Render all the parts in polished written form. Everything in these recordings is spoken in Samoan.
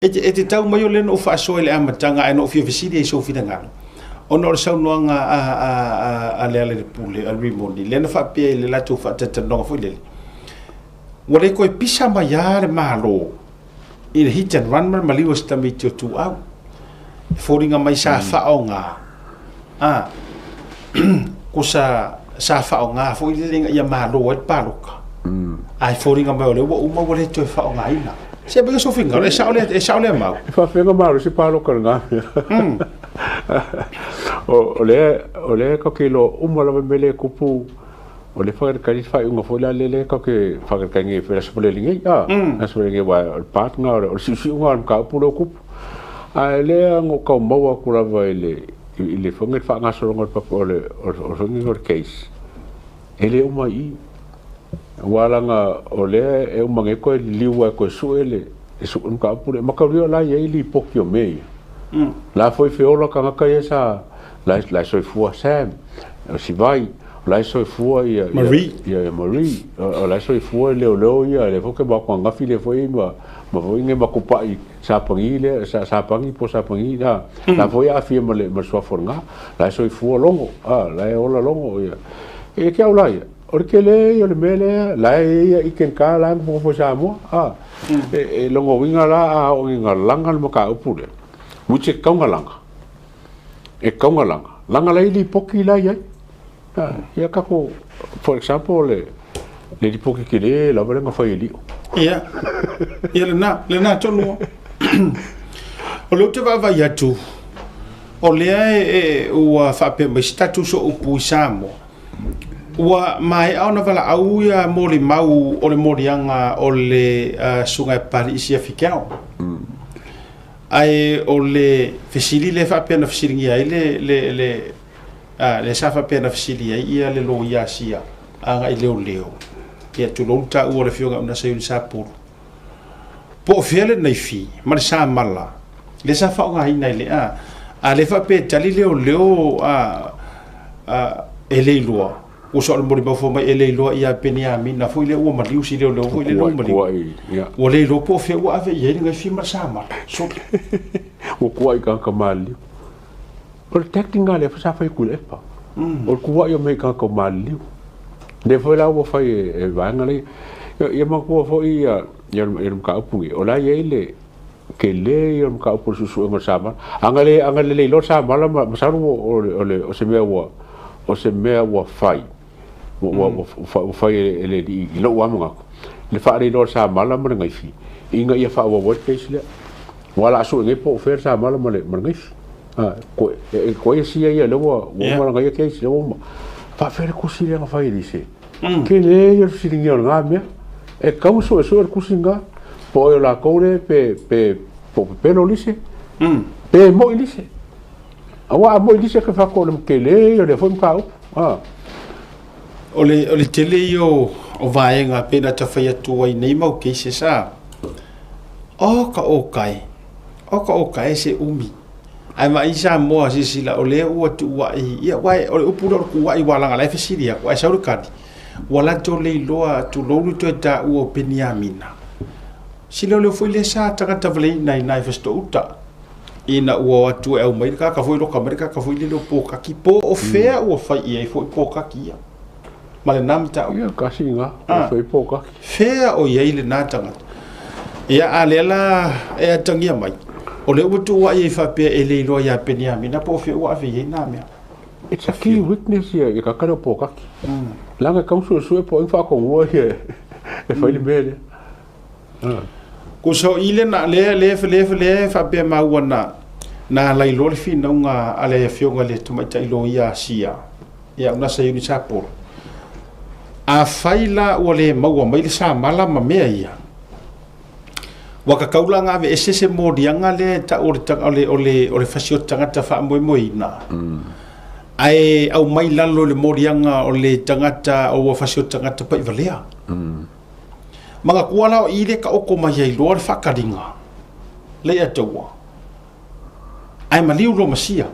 E te tau mai o lea na ou faasoa i le amataga ae na ou fia fesili ai i sou finagalo, ona o le saunoaga a Lealailepule, a Rimoni, lea na faapea i le latou faatalatalanoaga foi lele, ua le toe pisa mai lava le Malo i le hit and run ma le maliu o si tamaiti o Tuau. E foliga mai sa faaaoga, a, kusa sa faaaoga foi lele ina ia malo ai le palota. Ae foliga mai o lea ua uma ua le toe faaaogaina. Se aumai sou finagalo, e sao lea, e sao lea mau? E faafefea ona malo se palota i lena mea. O lea, o lea tatou te iloa uma lava le mea lea e tupu, o lea e faatalitali le faaiuga foi la lea lea tatou te faatalitali nei i le Aso Faraile nei, a, Aso Faraile nei aua o le part lena, o le siusiuga o le mataupu lea ua tupu. Ae o lea na ou tau maua atu lava i le i le foi lenei faagasologa o le papa o le foi lenei o le case, e le uma i i. Aua leaga o lea e uma nei toe liliu lava e toe sue le mataupu lea. Mataulia o la e i ai lipoti o mea ia. La foi feola tagata ia sa la e soifua Sam, o Sivai, o la e soifua ia Marie, ia Marie, o la e soifua leoleo ia, lea foi ou te maua ananafi lea foi ma foi nei matupai Sapagi lea, Sapagi po o Sapagi, la la foi e aafia ma le suafa o lena. La e soifua Logo, a, la e ola Logo ia. E te au la ia, o le tele ia o le mea lea, la e i ai ia Ken Carr la e nofonofo i Samoa, a. E lona uiga la a oo ina laga le mataupu lea, which e tatau ona laga, e tatau ona laga, laga la e i ai lipoti la e i ai. Ia tatou, for example, le lipoti tele lava lea na fai e Lio. Ia, ia lena, lena tonu. O lea ou te vaavaai atu, o lea e, ua faapea mai se tatou sooupu i Samoa, ua maea ona valaau ia molimau o le moliaga o le susuga e Papalii Siafi Keao. Ae o le fesili lea faapea na fesiligia ai le lea sa faapea na fesili ai ia le loia Asia agai leoleo, ia tulou le taua o le afioga ia Unasa Iuni Sapulu, po o fea le naifi ma le samala lea sa faaaogaina i le a lea faapea e tali leoleo e le iloa, ua sao le molimau fai mai e le iloa ia Peniamina foi lea ua maliu si leoleo foi lea ua maliu, ua le iloa po o fea ua ave i ai le naifi ma le samala. Sole. Ua tuuai tagata maliliu. O le tactic lena lea sa fai e Tuilaepa. O le tuuai o mea i tagata o maliliu. Lea foi la ua fai e vaega lea. Ia manatua foi ia le mataupu lenei, o la e i ai le tele ia o le mataupu o le suesuega o le samala. A na le iloa le samala, masalo o se mea ua o se mea ua fai, ua fai e le alii i lou lava manatu, le faaleiloa o le samala ma le naifi ina ia faaauau ai le case lea. Aua o le a sue nei po o fea le samala ma le naifi. Koe sia ia lea ua uma lana ia case lea ua uma. Faafefea le tusi lea na fai e Lise? Tele ia le fesiligia o lena mea. E tatau ona suesue le tusi lena. Po o ai o latou lea pe po o pepelo Lise, pe moi Lise. Aua a moi Lise ke fako o le tele ia o lea foi mataupu. O le tele ia o vaega pei ona ta fai atu ai nei mau cases a. O ka okai, o ka okai se umi. Ae vaai Samoa silasila o lea ua tuuai, ia aua o le upu lea o le tuuai aua leaga o la e fesili atu ae sau le tali, ua latou le iloa tulou le toe taua o Peniamina. Si leoleo foi lea sa tagata valeina i ina i Fasitoo-uta ina ua o atu e aumai le tagata foi loka mai le tagata foi lele o Pōkaki, po o fea ua fai i ai foi Pōkaki ia ma lena mataupu. Ia, kasi ina, ua fai Pōkaki. Fea o i ai lena tagata. Ia, a lea la e atagia mai, o lea ua tuuai ai faapea e le iloa ia Peniamina po o fea ua ave i ai na mea. It's a key witness ia, ia tagata lea o Pōkaki. Leaga e tatau ona suesue po o ai na faatonua ia e fai le mea lea. Kusa o i le na lea lea lea lea faapea maua na na lailoa le finauga a le afioga i le tamaitai loia Asia ia una sa Iuni Sapolo. Afai la ua le maua mai le samala ma mea ia, ua tatau la ona aveese se moliaga lea e tau o le fasioti tagata faamoemoeina, ae aumai lalo i le moliaga o le tagata o ua fasioti tagata paivalea. Manatua la o i le taoto mai ai loa le faataliga le ia taua, ae maliu loa ma sia.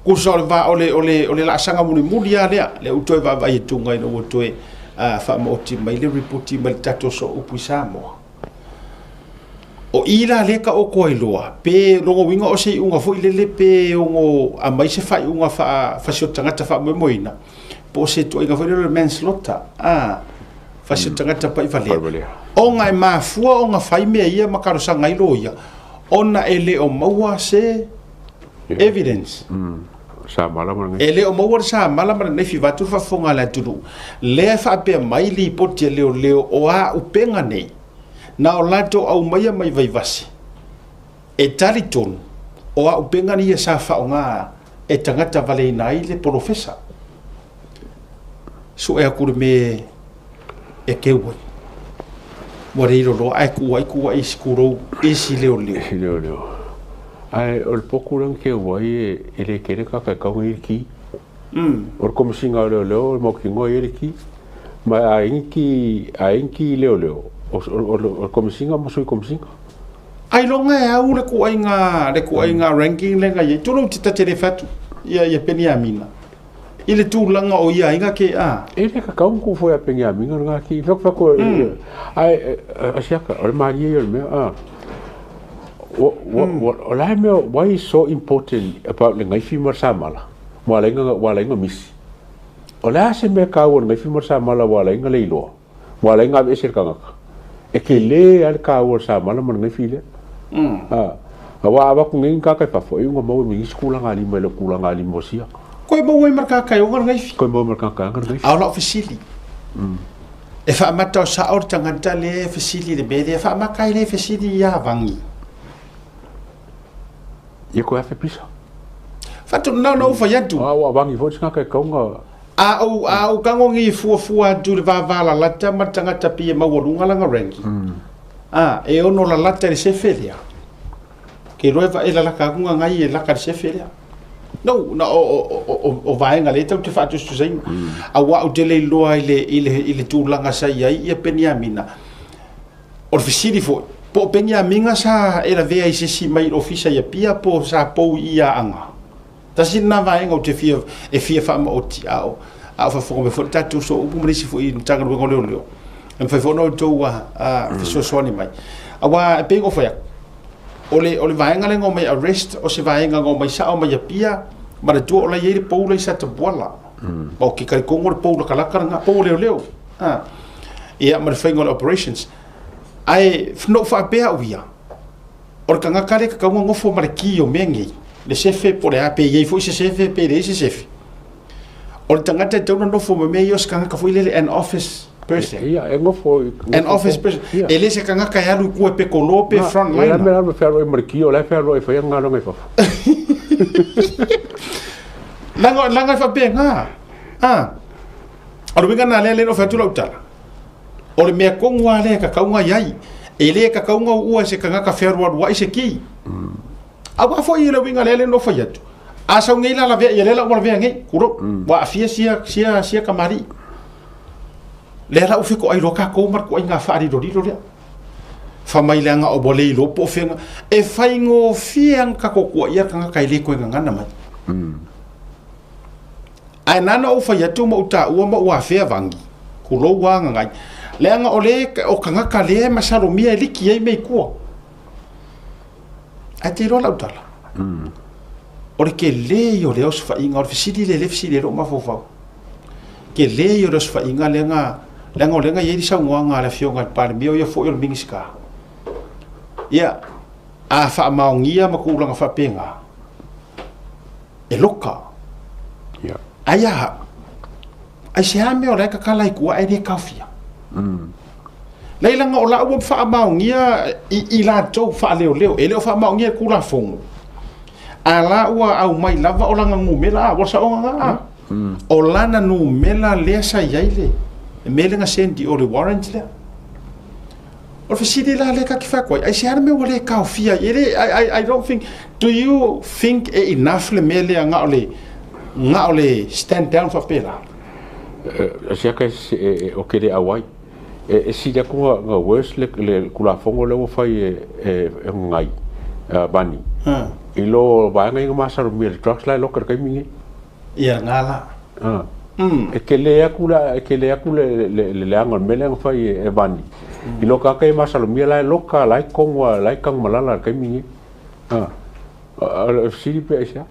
Kusa o le va o le o le o le laasaga mulimuli lava lea, lea ua toe vaavaai atu ina ua toe faamaoti mai le ripoti mai le tatou sooupu i Samoa. O i la le ka o koa iloa, pe logo winga o se unga foi lele pe ongo a mai se fai unga fa fasio tangata fa moemoeina. Po o se tuaiga foi lele manslaughter. Ah, fasio tangata pa i valea. Ona e mafua ona fai mea ia ma kalosaga ai loia, ona e le o maua se evidence. Sa mala ma E le o maua le sa mala ma lenei fivatu le faafofoga a le atunuu. Lea e faapea mai lipoti a leoleo o a upega nei, na o latou aumaia mai Vaivase, e talitonu o a upega nei ia sa faaaoga e tagata valeina ai le polofesa. Sue atu le mea e keu ai. Ua le iloloa ae kuai kuai isi kulou isi leoleo. Isi leoleo. Ae o le poku lea na keu ai e le tele kaka e tau nei le ki. O le komisiga o leoleo o le mautinoa e i ai le ki. Ma a i ai ni ki, a i ai ni ki leoleo, o le komisiga ma sui komisiga. Ailoga e au le kuaiga, le kuaiga ranking lea na i ai. Tulou te ta te le fai atu ia ia Peniamina i le tulaga o ia aiga ke a. E le kakau ma kuu foi a Peniamina lena ki. Fai atu fai atu ae a siaka o le malie ia o le mea a. O le a le mea why is so important about le gaifi ma le samala ua ala ai ona ua ala ai ona misi. O le a se mea taua i le gaifi ma le samala ua ala ai ona le iloa? Ua ala ai ona aveese le tagata. E tele lava le taua o le samala ma le gaifi lea. Aua a avatu nei ni tagata i fafo, e iu ina maua e ma nisi tulaga lima e le o tulaga lima o sia. Koe maua ai ma le tagata e ona le gaifi. Koe maua ma le tagata e ona le gaifi. A o lau fesili, e faamata o sao le tagata lea e fesili i le mea lea, faamata ai lea e fesili ia Vangi. Ia koe afe pisa. Fatu, na ona ou fai atu. A ua vangi foi le tagata e tatau ona. A ou, a ou tagogi fuafua atu i le vavalalata ma le tagata pei e maualuga lana ranking. A, e ono lalata i le sefe lea. Ke iloa e va, e lalata atu ngai e laka i le sefe lea. No, na o, o, o, o, o vaega lea tatou te faatusatusaina. Aua ou te le iloa i le, i le, i le tulaga sa i ai ia Peniamina. O le fesili foi, po o Peniamina sa e lavea i se isi mai le ofisa i Apia po sa pou i ia Aga. Tasi lena vaega ou te fia, e fia faamaoti, a o, a o faafofoga mai foi le tatou sooupu ma le isi foi Matagaluega o Leoleo, e mafai foi ona outou fesoasoani mai. Aua e pei ona ou fai atu, o le, o le vaega lea na omai arrest, o se vaega na omai sao mai Apia, manatua o la e i ai le pou la i Satapuala. Ma ou te talitonu o le pou latalata lena, pou o leoleo. Ia, ma le faiga o le operations. Ae na ou faapea au ia, o le tagata lea e tatau ona nofo ma le ki o mea nei, le sefe po o le a, pe i ai foi se sefe pe leai se sefe. O le tagata e tatau ona nofo ma mea ia o se tagata foi lele an office person. Ia, e nofo An office person. Ia. E le se tagata e alu i tua e pekolo pe front liner. Ia, la mea la fealuai ma le ki, o la e fealuai e fai ana galuega i fafo. Leaga, leaga e faapena. Ah. O le uiga lena lea lea na ou fai atu lau tala. O le mea tonu lava lea e tatau ona i ai. E le tatau ona uua e se tagata fealualuai se ki. Aua foi le uiga lea lea na ou fai atu. A sau nei la lavea ia lea la ua lavea nei, kulou, ua aafia sia, sia, sia kamali'i. Lea la ua fetoai loa tatou ma le ituaiga faalilolilo lea. Fai mai leaga ua le iloa po o fea e faigofie lava ona tatou tuuaia le tagata e le toe gagana mai. Ae na ona ou fai atu ma ou taua ma ou afea Vangi, kulou lava gagai. Leaga o le o tagata lea e masalomia e liki ai mea i tua. Ae te iloa lau tala. O le tele ia o le osofaiga, o le fesili lea lea e fesili ai lou mafaufau. Tele ia o le osofaiga lea na, leaga o lea na i ai le saunoaga a le Afioga i le Palemia, o ia foi o le Minisita. Ia, a faamaonia ma tulaga faapena, e loka. Ia. Ai a, aisea mea o la e tatala i tua ae le taofia? Leai leaga o la ua faamaonia i latou faaleoleo, e le o faamaonia e le Tulafono, a la ua aumai lava o lana numera, a ua saoga na, a. O lana numera lea sa i ai le mea lea na send o le warrant lea. O le fesili la lea ta te fai atu ai, aisea le mea ua le taofia ai? E le, I don't think, do you think e enough le mea lea na o le, na o le stand down faapela? Siaka o ke le auai. E sili atu na worse le Tulafono lea ua fai e ngai, Vani, i lo vaega ia na masalomia i le drugs la e loka i le taimi lenei. Ia, nga la. E tele atu la, e tele atu le le le leaga o le mea lea na fai e Vani i lo tagata ia e masalomia la e loka, la e i totonu lava, la e tanumalala i le taimi lenei. A, o le fesili pe aisea?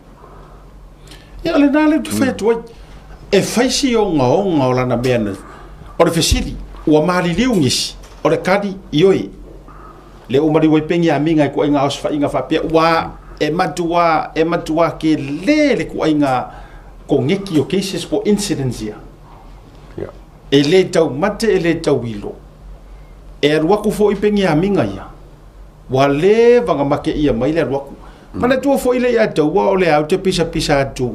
Ia, o lena lea ou te fai atu ai, e fai si ogaoga o lana mea na... O le fesili, ua maliliu nisi, o le tali, ioe. Lea ua maliu ai Peniamina i ituaiga osofaiga faapea, ua e matua, e matua tele le ituaiga koneti o cases po o incidents ia. E le taumate, e le tauilo. E alu atu foi Peniamina ia, ua leva ona mateia mai le alu atu. Manatua foi le ia taua o lea ou te pisapisa atu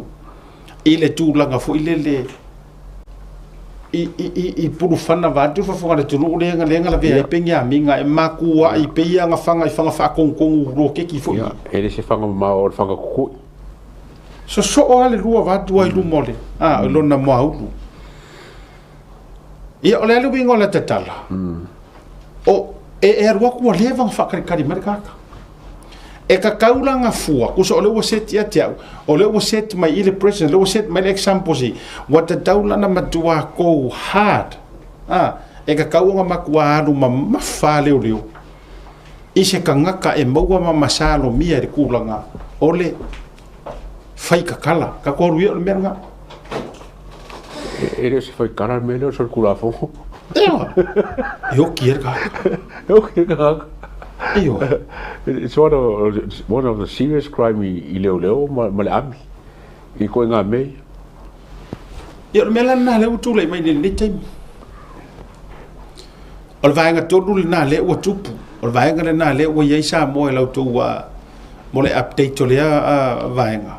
i le tulaga foi lele i, i, i, i pulufana vaeatu le faafofoga a le atunuu lea lea na lavea ai Peniamina e makuai pei ana faga i faga faatonutonu loketi foi. Ia, e le se faga mamao o le faga tutui. Sosoo lava le lua vaeatu ai luma o le, a, o lona moaulu. Ia, o le a le uiga o le tatala? O, e, e alu atu ua leva ona faatalitali mai le tagata. E tatau la ona fua, tusa o lea ua set ia te au, o lea ua set mai i le president, o lea ua set mai le example si, ua tatau la ona matua go hard. A, e tatau ona matua alu mamafa leoleo i se tagata e maua ma masalomia i le tulaga o le fai tatala. Tatou alu ia o le mea lena. E le o se faitala le mea lea, o le solitulafono. Ioe. E oki ai le tagata. E oki ai le tagata. Ioe. It's one of the serious crime i leoleo ma le ami i ituaiga mea ia. Ia, o le mea la lena lea ua tulai mai i lenei taimi. O le vaega tonu lena lea ua tupu. O le vaega lena lea ua i ai Samoa i la outou mo le update o lea vaega.